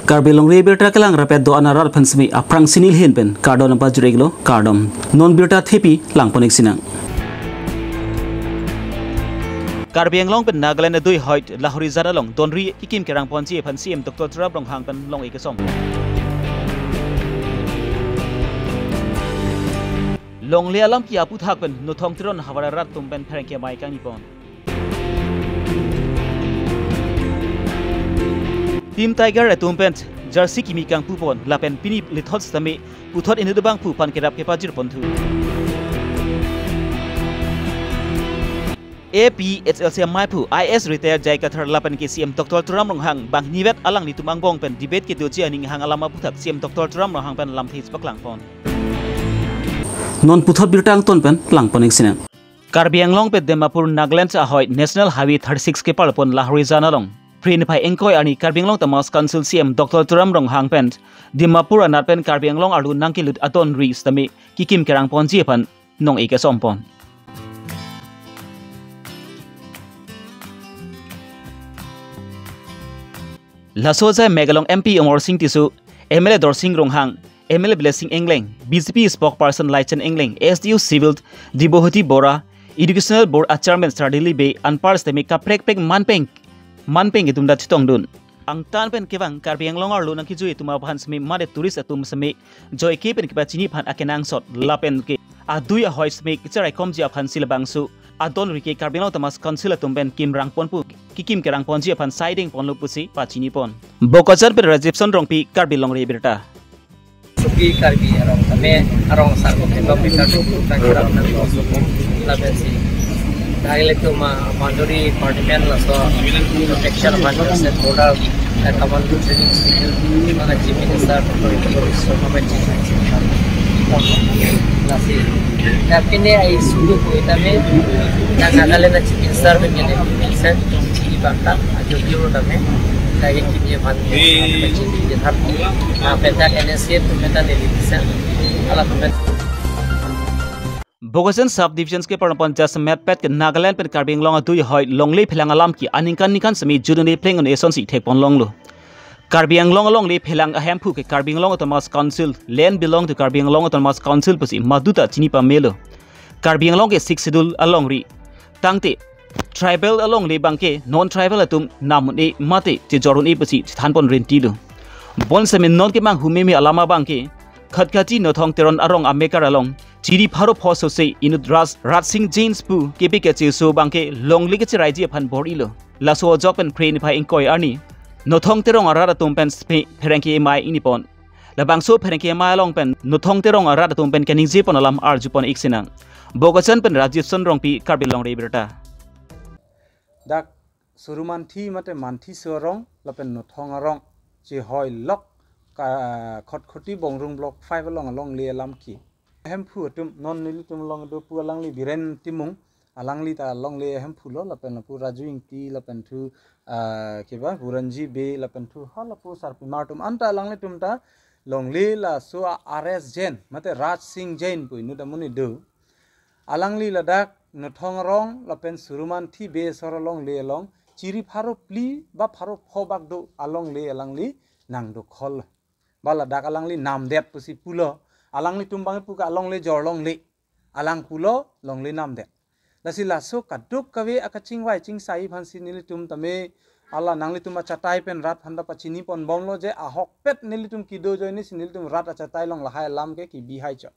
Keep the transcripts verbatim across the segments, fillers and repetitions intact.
Karbi Longri Abirta kelang rapet do-an arat aphan simi aphrangsi neli ahin pen kardom nangpajir-iklo, kardom. Non birta thepi langpon-ik sinang. Karbi Anglong pen Nagaland adui hoit Lahorijan along donri kikim kerang ponji aphan C M Doctor Tuliram Ronghang pen long-ik kesom. Longle alam ke aputhak pen Nothong Teron havar arat atum pen pherangke amei kangni pon. Team Tiger atum pen jersey kimi kangpu pon lapen pini lethot sitame puthot inut abangphu aphan kerap kepajir ponthu. A P H L C amaiphu I A S retired J I Kathar lapen ke C M Doctor Tuliram Ronghang banghinivet alanglitum angbong pen debate kedoji aning hang alam aputhak C M Doctor Tuliram Ronghang pen lamthe chepaklang pon. Non puthot birta angton pen langpon-ik sinang. Karbi Anglong pen Dimapur Nagaland ahoi National Highway thirty-six keparlo pon Lahorijan along Phre niphai ingkoi arni Karbi Anglong Autonomous Council C M Doctor Tuliram Ronghang pen Dimapur anat pen Karbi Anglong arlo nangkelut adonri sitame kikim kerang ponji aphan nong-ik kesom pon. Laso ajai mek along M P Amarsing Tisso, M L A Dorsing Ronghang, M L A Blessing Engleng, B J P spokesperson Laichen Engleng, S D O Civil Debohoti Bora, Educational Board a Chairman Sardili Bey, anpar sitame kaprek prek manpeng manpeng atum ta chetongdun. Angtan pen kevang Karbi Anglong arlo nangkejui atum aphan simi mate tourist atum simi joike pen kepachini aphan akenangsot lapen ke adui ahoi simi kecheraikomji aphansi labangso adonri ke Karbi Anglong Autonomous Council atum pen kim rang pon pu kikim kerang ponji aphan saideng ponlo pusi pachini pon. Bokajan pen Rajibson Rongpi, Karbi Longri Abirta. Suki Karbi arong tame arong asar ko kembang kita tu kita kira menang ko suku laban si. Dai le tu ma mandori department laso protection of hundred percent border, eh, commando training institute, mana Chief Minister, Doctor Himanta Biswa Sarma ji. Lasi. Tapi ni ai suku ko itame, na Nagaland na Chief Minister begini, sen, di bakal, ajo biru tame, lagi kimye pan, di thap, ah, penta N S A tu penta Delhi, sen, ala penta. Bokajan Sub Divisions keparlo pon jasemet pet ke Nagaland pen Karbi Anglong adui hoi longle phelang alam ke aningkan ningkan simi judun de pleng un eson si thek pon longlo. Karbi Anglong alongle phelang ahemphu ke Karbi Anglong Autonomous Council, land belong to Karbi Anglong Autonomous Council pusi maduta chini pamelo. Karbi Anglong ke Sixth Schedule alongri. Tangte, tribal alongle abangke non tribal atum nam un-e mate chejor un-e pusi chethan pon rentilo. Bonsitame non kemanghu meme alam abangke, Khatkhati Nothong Teron arong amekar along, chiri pharo pho sose inut Raj, Raj Singh Jain pu kebi kecheso abangke longle kecheraiji aphan bor-ilo. Laso ajok pen Phre niphai ingkoi arni Nothong Teron arat atum pen phe-, pherangke amei ingni pon. Labangso pherangke amei along pen Nothong Teron arat atum pen keningje pon alam arju pon-ik sinang. Bokajan pen Rajibson Rongpi, Karbi Longri Abirta. Dak Surumanthi mate Manthi Sorong lapen Nothong arong chehoi lok ka Khatkhati Bongrung Block five along alongle alam ke. Ahemphu atum non nelitum along do pu alangli Biren Timung, alangli ta longle ahemphu lo lapen lapu Raju Ingti lapen thu, ah, keba Buranji Bey lapen thu ha lapu sarpimar atum anta alanglitum ta longle laso a R S Jain mate Raj Singh Jain pu inut amonit do. Alangli ladak Nothong arong lapen Surumanthi Bey asor alongle along chiri pharo phli ba pharo pho bak do alongle alangli nangdokhol. Ba ladak alangli namdet pusi pulo. Alanglitum abang pu ke alongle jor longle. Alang pulo longle namdet. Lasi laso kadokave akachingvai chingsai aphansi nelitum tame ala nanglitum achatai pen rat aphan ta pachini pon bomlo je ahokpet nelitum kedo ajoine si nelitum rat achatai along lahai alam ke kebi hai chot.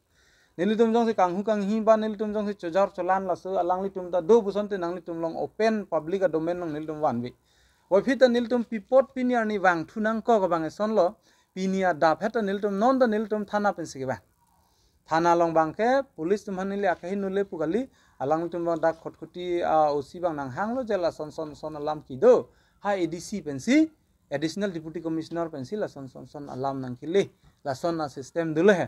Nelitum jongsi kanghu kanghi ba nelitum jongsi chojor cholan laso alanglitum ta do pusonte nanglitum along open public a domain along nelitum vanve. Puvoiphit ta nelitum pi apot pini arni vangthu nangkok abang eson lo, pini adap het ta nelitum non ta nelitum thana pensi kevang. Thana along abangke police atum aphan neli akehingno le pu kali, alangtum abang dak Khatkhati, ah, O C abang nanghanglo je lason son son alam kedo. Ha A D C pensi, Additional Deputy Commissioner pensi lason son son alam nangkele. Lason a system dolo he.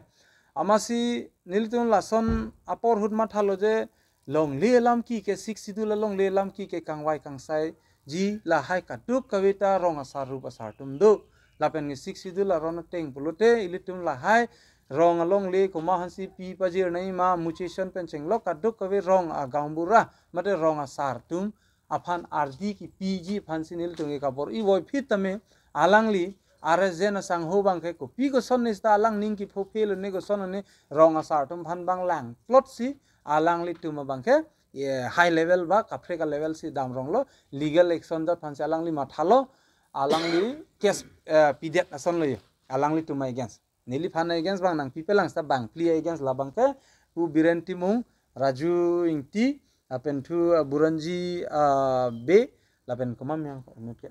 Amatsi nelitum lason apor ahut mathalo je longle alam ke ke Sixth Schedule alongle alam ke ke kangvai kangsaiji lahai kadokave ta rong asar rup asar atum do. Lapen ke Sixth Schedule aron ateng pulote ilitum lahai rong alongle komat aphansi pi pajir nangji ma muchison pen chenglok kadokave rong agaonbura mate rong asar atum aphan ardi kepiji aphansi nelitum ke kabor-i. Puvoiphit tame alangli Are jen asangho abangke kopi koson ne seta alang ning kipho phelo ne koson ne rong asar atum aphan abang langplot si alanglitum abangke, ye, high level ba kaprek a-level si damronglo, legal action jat aphan si alangli mathalo, alangli case, eh, pidet asonlo ye, alanglitum against. Neliphan against abang nangpipelang seta bangphli against labangke, pu Biren Timung, Raju Ingti, lapen thu, uh, Buranji, uh, Bey, lapen komat yang ko inut ke?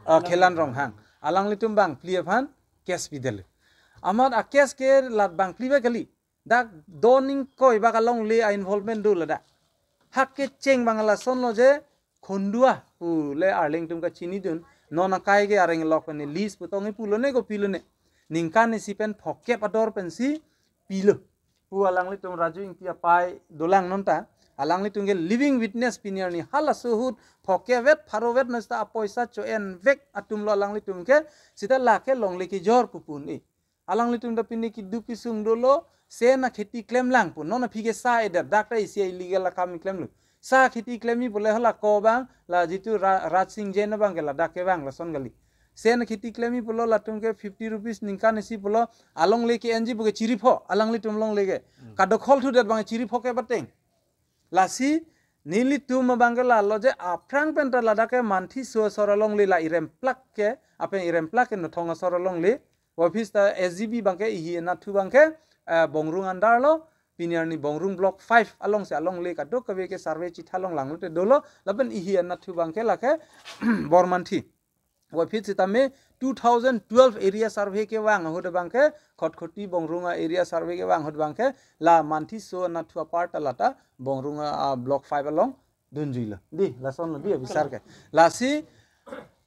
Ah, Khelan Ronghang. Alanglitum bangphli aphan case pidetlo. Amat a-case ke la bangphli ba kali. Dak doning koi bak alongle a-involvement do ladak. Hak kecheng abang lasonlo je Khondua pu le arleng atum kachinidun, non akai ke areng lok pen lease pu tong ipulone kopilone. Ningkan isi pen phokep ador pensi pilo. Pu alanglitum Raju Ingti apai dolang nonta. Alanglitum ke living witness pini arni halaso ahut phokep vet pharo vet no seta apoisa cho-envek atumlo alanglitum ke, seta lake longle kejor pu pu un-e. Alanglitum ta pini keduk kesung dolo, sen akheti klemlang pu. Non aphi ke sa eder, dak ta isi illegal akam klemlo. Sa kheti klemji pule hala ko abang, la jitu Ra-, Raj Singh Jain abang ke ladak kevang lason kali. Sen akheti klemji pulo latum ke fifty rupees ningkan isi pulo, alongle ke-enji puke chiripho, alanglitum longle ke. Hmm. Kadokhol thudet abang chiripho ke bateng. Lasi nelitum abang ke lalo je aphrang pen ta ladak ke Manthi so asor alongle la iremplak ke, apen iremplak ke Nothong asor alongle. Office ta S G B abang ke ihi anatthu abang ke, eh, Bongrung under lo, pini arni Bongrung Block five alongsi alongle kadokave ke survey chitha longlanglote dolo, lapen ihi anatthu abang ke lake Bormanthi. Office sitame two thousand twelve area survey kevang ahut abang ke, Khatkhati Bongrung a-area survey kevang ahut abang ke, la Manthi so anatthu apart ta lata Bongrung a, a, Block five along dunjuilo. Dei, lasonlo dei abisar ke. Lasi,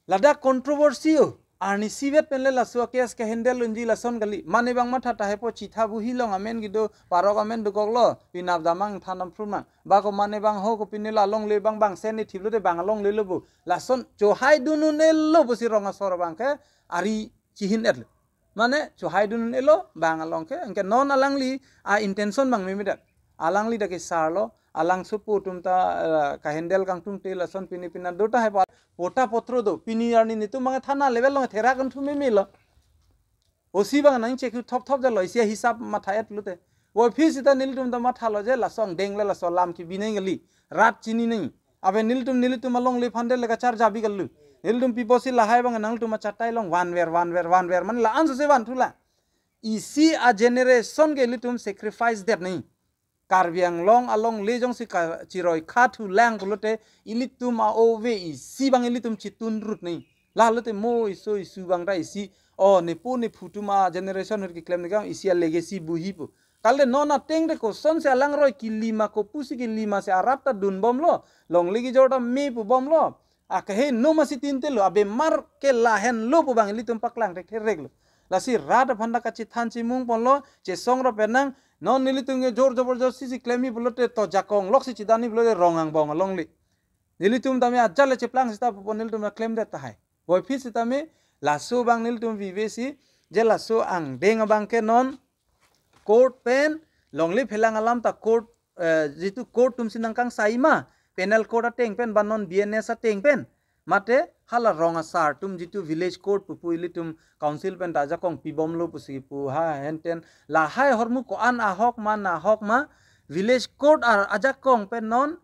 ladak controversy o. Arni isivet pen le laso a-case ke-handle unji lason kali. Mane abang matha tahai po chitha buhi along amen kedo, parok amen dokoklo, pinap damnang than damphru nang. Ba ko mane abang ho ko pini la longle abang bang sen ni thiplo te bang longle lo bo. Lason chohai dun un-elo pusi rong asor abang ke ari chihin-etlo. Mane chohai dun un-elo bang along ke, anke non alangli a-intention abang memedak. Alangli dak kesarlo, alangso po atum ta, eh, ka-handle kangtung te lason pini pina do tahai po, pota potro do, pini arni netum abang thana level along therak kangtung memelo. O C abang nang check thop thop jalo, isi hisap matha-etlo te. Office sita nelitum ta mathalo je laso angdeng le laso alam kebi nang kali. Rat chini nang. Abe nelitum nelitum alongle aphan de le kacharja bi kali. Nelitum pipo si lahai abang nangtum achatai along vanver, vanver, vanver. Mane la-an sose vanthulang. Isi a-generation ke ilitum sacrifice det nang. Karbi Anglong alongle jongsi kachiroi khathulang pulote ilitum a-ove isi abang ilitum chitun rut nang. Lalote mo iso isu abang ta isi, o nepo nephu atum a-generation ahut keklem nang ke isi a-legacy buhi pu. Kalite non ateng te kosonsi alangroi kelima, kopusi kelima si arat ta dunbomlo. Longle kejor ta me pubomlo. Akeheno masi tintelo, abemar ke lahenlo pu abang ilitum paklang thekthereklo. Lasi rat aphan ta kachethan chimung ponlo, chesong ra penang, non nelitum ke jor joborjosti si klemji pulote to jakong loksi chedanji pulote rong angbong alongle. Nelitum tame ajat le cheplang sita pu pon nelitum ta klemdet tahai. Boiphit sitame, laso abang nelitum vive si, je laso angdeng abang ke non, court pen, longle phelang alam ta court, eh, jitu court atum si nangkangsai ma, penal court ateng pen, ba non B N S ateng pen. Mate, hala rong asar atum jitu village court pupu ilitum council pen ta ajakong pibomlo pusi pu ha henten. Lahai ahormu ko-an ahok ma nahok ma, village court ar ajakong pen non,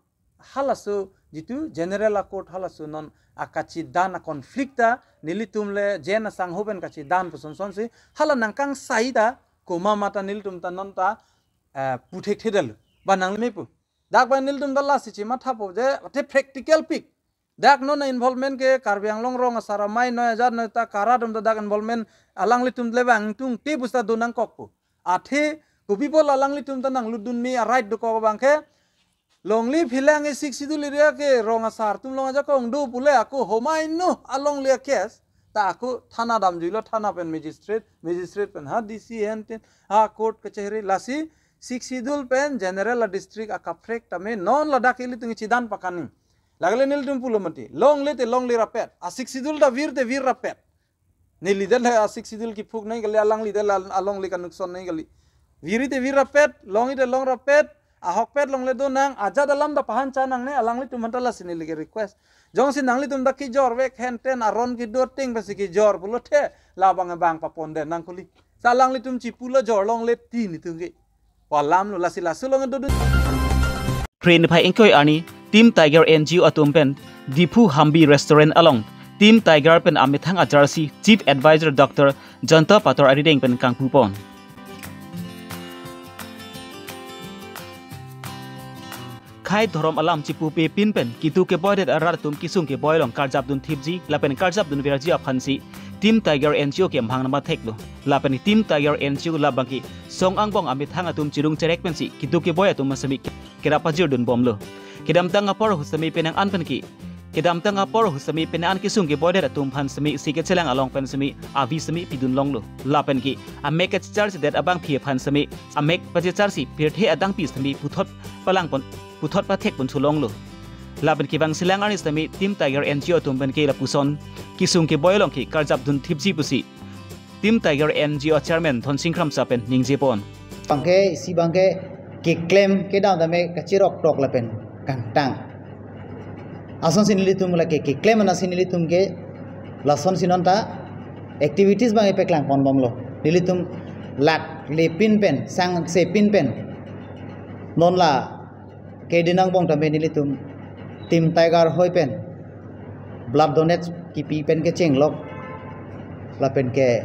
halaso jitu general a-court halaso non akachidan a-conflict ta nelitum le jen asangho pen kachidan puson sonsi hala nangkangsai ta komat ma ta nelitum ta non ta, eh, pu thekthedetlo. Ba nang me pu. Dak ba nelitum ta lasi chemathapo je, te practical pik. Dak non involvement ke Karbi Anglong rong asar amei noi ajat noi ta kara atum ta dak involvement alanglitum le bang tung te pusi ta do nangkokpo. Athe, kopi pulo alanglitum ta nanglutdun me a-right dokok abang ke, longle phelang e Sixth Schedule area ke rong asar atum along ajakong do pule ako homai no alongle a-case, ta ako thana damjuilo, thana pen magistrate, magistrate pen ha D C henten, ha court kachehri, lasi Sixth Schedule pen general a-district akaprek tame non ladak ilitum chidan pakani. Lake le nelitum pulo mati, longle te longle rapet, a-Sixth Schedule ta vir te vir rapet. Neli det le a-Sixth Schedule kiphuk nang kali, alangli det le alongle kanukson nang kali. Viri te vir rapet, longle te long rapet, ahokpet longle do nang, ajat alam ta pahan cha nangne, alanglitum aphanta lasi neli ke request. Jongsi nanglitum ta kejor vek henten aron kedo ateng pensi kejor pulote, labang abang papon den nang kuli. Sa alanglitum chipulo jor longle ti netum ke. Walam lo lasi laso along do do. Phre niphai ingkoi arni Team Tiger N G O atum pen Diphu Hambi Restaurant along Team Tiger pen amethang ajarsi Chief Advisor Doctor Janta Pator arideng pen kangpupon. Khei dhorom alam chipupe pin pen keduk keboidet arat atum kesung keboi along karjapdun thipji lapen karjapdun verji aphansi Team Tiger N G O ke amahang namathek lo. Lapen Team Tiger N G O labangke song angbong amethang atum chirung cherek pensi keduk keboi atum semi kerap pajirdun bomlo. Kedamtang apor ahut semi penang an penke kedamtang apor ahut semi penang an kesung keboidet atum aphan semi si kechelang along pen semi avi semi pidun longlo. Lapenke amek kachecharsidet abangpi aphan semi amek pachecharsi pirthe adangpi semi puthot palangpon puthot pathekpon thu longlo. Lapen kevang selang arni semi Team Tiger N G O atum penke lapuson kesung keboi along ke karjapdun thipji pusi Team Tiger N G O Chairman Dhonsing Kramsa pen ningjepon. Bangke isi bangke keklem kedam tame kachirok tok lapen kangtang. Asonsi nelitum lake keklem anasi nelitum ke lasonsi nonta activities bang epeklang pon bomlo. Nelitum lak lepin pen, sang sepin pen. Non la kedinang bong tame nelitum Team Tiger hoi pen blood donate kipi pen kechenglok lapen ke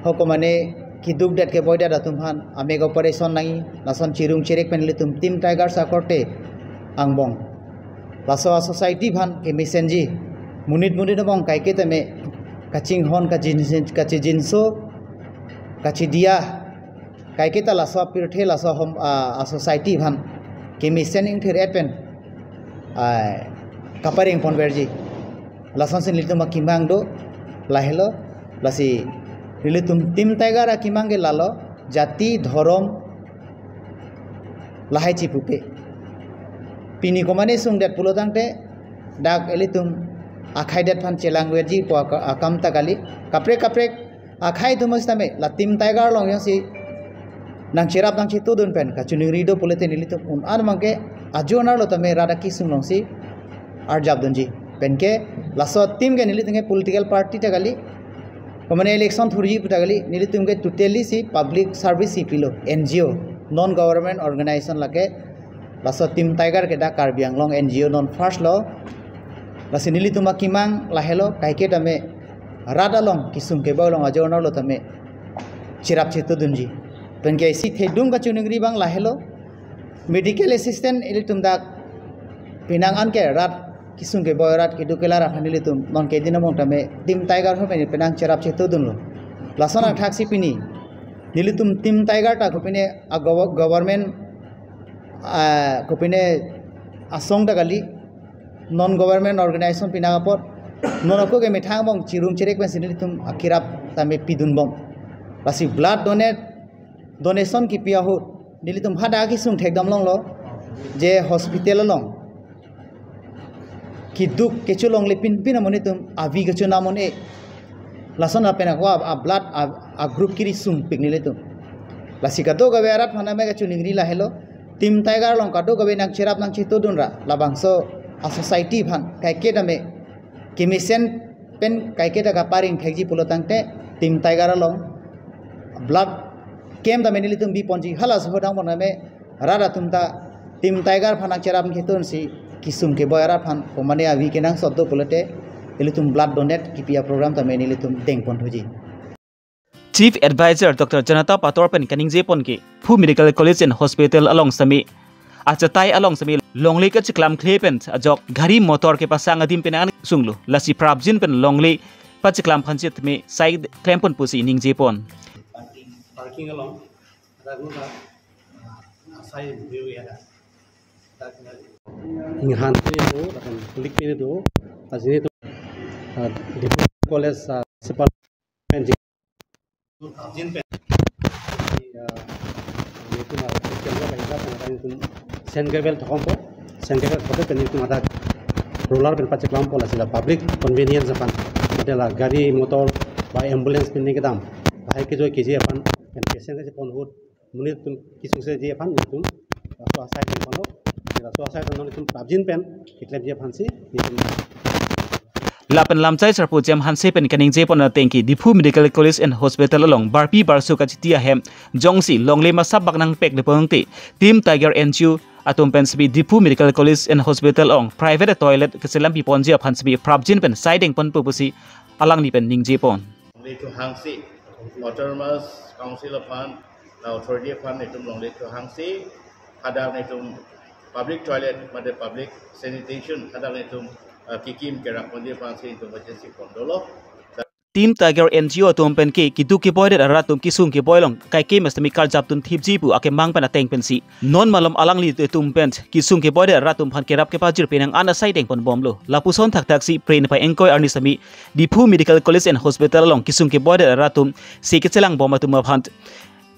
hokomane kedukdet keboidet atum aphan amek operation nangji lason chirung cherek pen nelitum Team Tiger akorte angbong. Laso a-society aphan kemesenji monit monit angbong kaike tame kachinghon kachin kachijinso kachidia kaiketa laso apirthe laso hom a, a-society aphan kemesen ingthir et pen a, kapareng ponverji. Lasonsi nelitum akemang do lahelo lasi nelitum Team Tiger akemang ke lalo jati dhorom lahai chipupe. Pini komane sungdet pulo tangte dak ilitum akhaidet aphan chelangverji pu aka- akam ta kali. Kaprek kaprek akhai atum sitame la Team Tiger along jongsi nangcherap nangchetudun pen kachiningri do pulote nelitum un-an abangke ajo anerlo tame rat akesung alongsi arjapdunji. Penke laso team ke nelitum ke political party ta kali. Komane election thurji pu ta kali, nelitum ke totally si public service si pilo, N G O, non government organization lake. Laso Team Tiger ke dak Karbi Anglong N G O non first lo. Lasi nelitum akemang lahelo kaike tame rat along kesung keboi along ajo anerlo tame cherap chetudunji. Penke isi thedung kachiningri abang lahelo medical assistant ilitum dak penang an ke rat kesung keboi rat keduk kelar aphan nelitum non kedinang bong tame Team Tiger hoi pen penang cherap chetudunlo. Lason athaksi pini nelitum Team Tiger ta kopine a gover- government a kopine asong ta kali non government organization penang apot non ako ke methang bong chirung cherek pensi nelitum akerap tame pidun bom. Lasi blood donate donation kipi ahut nelitum hadak kesung thekdam longlo je hospital along keduk kecholongle pinpin amonit atum avi kechonam un-e. Lason lapen ako a, a blood a, a group kiri sungpik nelitum. Lasi kadokave arat aphan tame kachiningri lahelo Team Tiger along kadokave nangcherap nangchetudun ra labangso a-society aphan kaike tame kemesen pen kaike ta kapareng thekji pulo tangte Team Tiger along blood camp tame nelitum biponji. Hala sohodang pon tame rat atum ta Team Tiger aphan nangcherap nangchetudunsi kesung keboi arat aphan komane avi kenangsot do pulote ilitum blood donate kipi aprogram tame nelitum dengponthuji. Chief Advisor Doctor Janata Pator pen kaningjepon ke Diphu Medical College and Hospital along semi achatai along semi longle kacheklam kle pen ajok gari motor kepasang adim pen an sunglo. Lasi prapjin pen longle pacheklam aphan sitme sai klempon pusi ningjepon. Parking, parking along. Ada guna, ah, sai view ya. Inghan pini do, lapen kulik pini do, ajini do, ah, Diphu College, ah, principal, ah, nelitum, ah, Sengkevel thokompo, Sengkevel thoke pen nelitum hadak roller pen pacheklampo lasi la public convenience aphan, hotel la gari motor ba ambulance pini kedam, bahai kejoi keji aphan, pen patient kejepon ahut, monit atum kesungseji aphan nelitum Laso asai pen kono, laso asai pen non itum prapjin pen keklemji aphansi itum. Lapen lamchai sarpo Jem Hanse pen kaningje pon ateng ke Diphu Medical College and Hospital along barpi barso kachiti ahem jongsi longle masap bak nangpek le pon te Team Tiger N G O atum pen sbi Diphu Medical College and Hospital along private toilet keselam pi ponji aphan sbi prapjin pen saideng ponpo pusi alangli pen ningje pon. Longle thu hangsi, Autonomous Council aphan, na authority aphan itum longle thu hangsi, hadak itum public toilet, mate public sanitation, hadak itum, uh, kekim kerap ponji aphansi itum agency pon dolo. Team Tiger N G O atum pen ke keduk keboi det arat atum kesung keboi along kaike mestami karjap tun thipji pu akemang pen ateng pensi non malom alangli atum pen kesung keboi det arat atum aphan kerap kepajir penang an asai deng pon bomlo. Lapuson thakthak si Phre niphai ingkoi arni sami Diphu Medical College and Hospital along kesung keboi det arat atum si kechelang bom atum aphan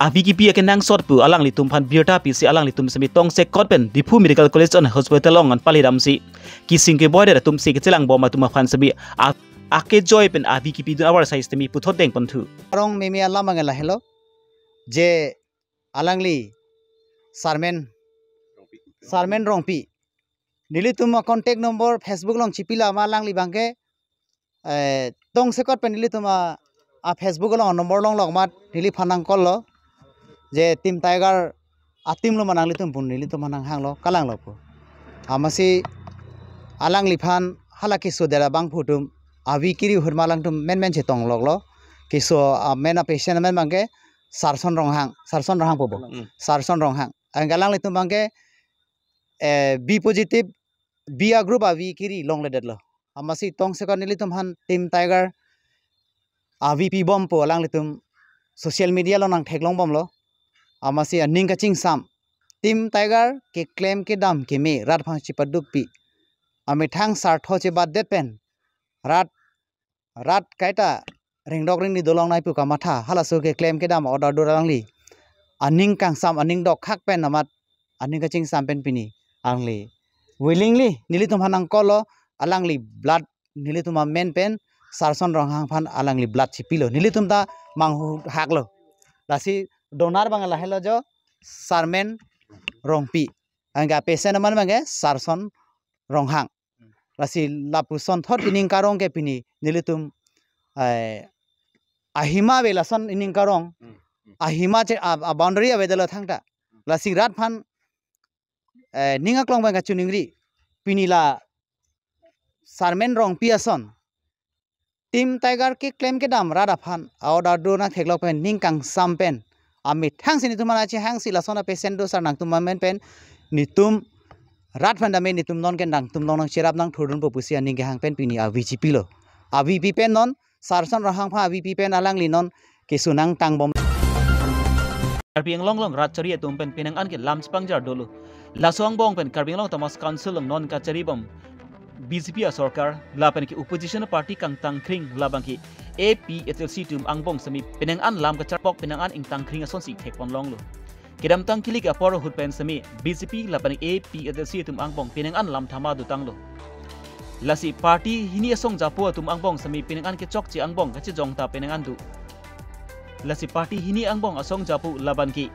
avi kipi akenangsot pu alanglitum aphan birta pisi alanglitum sami tongsekot pen Diphu Medical College and Hospital along an pali damsi kesung keboi det atum si kechelang bom atum aphan sami a- akejoi pen avi kipidun avarsai sitame puthot deng ponthu. Arong meme alam abang lahelo, je alangli Sarmen, Sarmen Rongpi. Nelitum a contact number Facebook along chipila ma alangli abangke, eh, tongsekot pen nelitum a, a Facebook along number longlok amat neliphan nang call lo. Je Team Tiger a team lo ma nanglitum pu nelitum aphan nanghanglo, kalanglo pu. Amatsi alangliphan hala keso dera bangphu atum avi kiri ahut ma alangtum menmen chetong loklo. Keso amen a patient amen abangke Sarson Ronghang, Sarson Ronghang pu bo. Hmm. Sarson Ronghang. Anke alanglitum abangke, eh, B positive, B a group avi kiri longledetlo. Amatsi tongsekot nelitum aphan Team Tiger avi pi bom pu alanglitum social media along nang theklong bomlo. Amatsi aning kachingsam Team Tiger keklem kedam keme rat aphan chipadukpi, amethang sartho chebatdet pen rat, rat kaita ringdok ringni dolongnei pu kamatha halaso keklem kedam order dur alangli aning kangsam aning dokhak pen amat aning kachingsam pen pini alangli willingly nelitum aphan nang call lo, alangli blood nelitum amen pen Sarson Ronghang aphan alangli blood chipilo, nelitum ta manghak lo. Lasi donor abang lahelo jo Sarmen Rongpi. Anke patient amen abangke Sarson Ronghang. Lasi lapuson thot ining karong ke pini nelitum, eh, ahima ave lason ining karong. Hmm. Ahima che a, a boundary avedetlo thangta. Lasi rat aphan, eh, ning aklong abang kachiningri. Pini la Sarmen Rongpi ason Team Tiger keklem kedam rat aphan a order dur nang theklok pen ning kangsam pen amethang si nelitum aphan chehangsi lason a patient do sar nangtum amen pen nelitum rat aphan dame nelitum non ke nangtum non nang cherap nang thurdunpo pusi aning kehang pen pini avi chipilo. Avi pi pen non Sarson Ronghang aphan avi pi pen alangli non keso nangtang bom. Karbi Anglong along rat chari atum pen penang an ke lam chepangjar dolo. Laso angbong pen Karbi Anglong Autonomous Council along non kachari bom B J P asorkar lapen ke opposition party kangtangkring labang ke A P H L C atum angbong sami penang an lam kacharpok penang an ingtangkring asonsi thekpon longlo. Kedamtang kilik apor ahut pen sami B J P lapen A P H L C atum angbong penang an lam thama dotanglo. Lasi party hini asong japo atum angbong sami penang an kechokche angbong kachejong ta penang an do. Lasi party hini angbong asong japo labang ke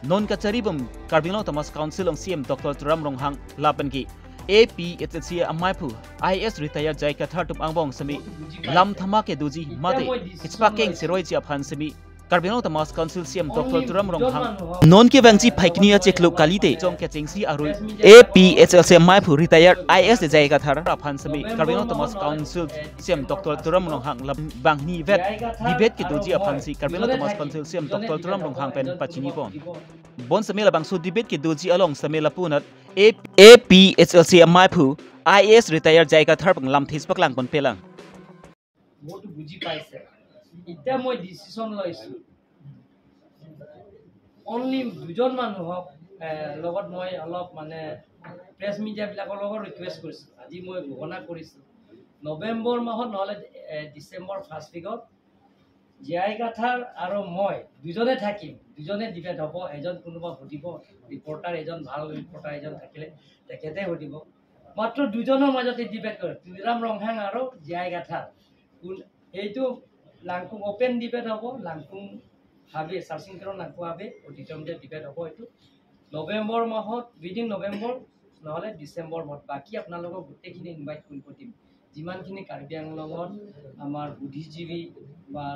non kachari bom Karbi Anglong Autonomous Council along C E M Doctor Tuliram Ronghang lapen ke A P H L C amaiphu I A S retired J I Kathar atum angbong sami lam thama ke doji mate kechepakeng cheroiji aphan sami Karbi Anglong Autonomous Council C E M Doctor Tuliram Ronghang non kevangji phaikni achiklo kalite jong kechengsi arui A P H L C amaiphu retired I A S J I Kathar aphan sami Karbi Anglong Autonomous Council C E M Doctor Tuliram Ronghang labang hini vet debate kedoji aphansi Karbi Anglong Autonomous Council C E M Doctor Tuliram Ronghang pen pachini pon. Bonsami labangso debate kedoji along sami lapunat A P H L C amaiphu I A S retired J I Kathar pen lamthe chepaklang ponpelang. মইতো বুজি পাইছে। এতিয়া মই ডিচিশ্যন লৈছো, অনলি দুজন মানুহক, এ, লগত মই অলপ মানে প্ৰেছ মিডিয়াবিলাকৰ লগত ৰিকুৱেষ্ট কৰিছো। আজি মই ঘোষণা কৰিছো, নৱেম্বৰ মাহত নহ'লে, এ, ডিচেম্বৰ ফাৰ্ষ্ট উইকত জে আই কাথাৰ আৰু মই দুজনে থাকিম, দুজনে ডিবেট হ'ব। এজন কোনোবা সুধিব, ৰিপৰ্টাৰ এজন, ভাল ৰিপৰ্টাৰ এজন থাকিলে তেখেতে সুধিব। মাত্ৰ দুজনৰ মাজতে ডিবেট কৰে, তুলিৰাম ৰংহাং আৰু জে আই কাথাৰ। কোন, এইটো লাংকুং অপেন ডিবেট হ'ব, লাংকুং হাবি, চাৰ্চিং কেৰম লাংকুং হাবি অডিটৰিয়ামতে ডিবেট হ'ব এইটো। নৱেম্বৰ মাহত, উইডিন নৱেম্বৰ নহ'লে ডিচেম্বৰ মাহত বাকী আপোনালোকক গোটেইখিনি ইনভাইট কৰিব দিম। যিমানখিনি কাৰ্বি আংলঙত আমাৰ বুদ্ধিজীৱী বা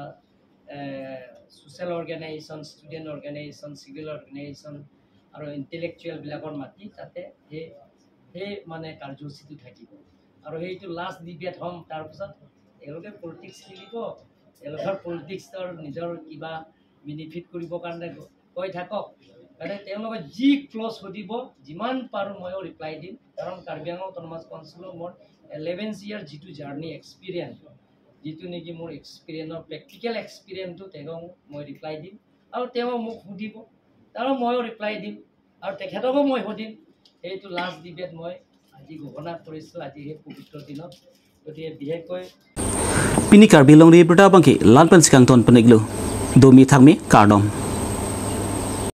social organisation, student organisation, civil organisation আৰু ইণ্টেলেকচুৱেলবিলাকৰ মাতি তাতে সেই সেই মানে কাৰ্যসূচীটো থাকিব। আৰু সেইটো লাষ্ট ডিবেট হ'ম। তাৰপিছত তেওঁলোকে পলিটিক্স খেলিব, তেওঁলোকৰ পলিটিক্সৰ নিজৰ কিবা বেনিফিট কৰিবৰ কাৰণে কৈ থাকক। মানে তেওঁলোকে যি ক্লজ সুধিব, যিমান পাৰোঁ ময়ো ৰিপ্লাই দিম। কাৰণ কাৰ্বি আংলং অট'নমাছ কাউন্সিলৰ মোৰ ইলেভেন ইয়াৰ যিটো জাৰ্ণি এক্সপিৰিয়েঞ্চ, যিটো নেকি মোৰ এক্সপিৰিয়েঞ্চৰ প্ৰেক্টিকেল এক্সপিৰিয়েঞ্চটো তেওঁক মই ৰিপ্লাই দিম আৰু তেওঁ মোক সুধিব আৰু ময়ো ৰিপ্লাই দিম আৰু তেখেতকো মই সুধিম। সেইটো লাষ্ট ডিবেট মই আজি ঘোষণা কৰিছোঁ, আজি সেই পবিত্ৰ দিনত। গতিকে বিশেষকৈ Pini Karbi Longri Abirta abangke la-an pen si kangton pon-iklo. Domi thakmi, kardom.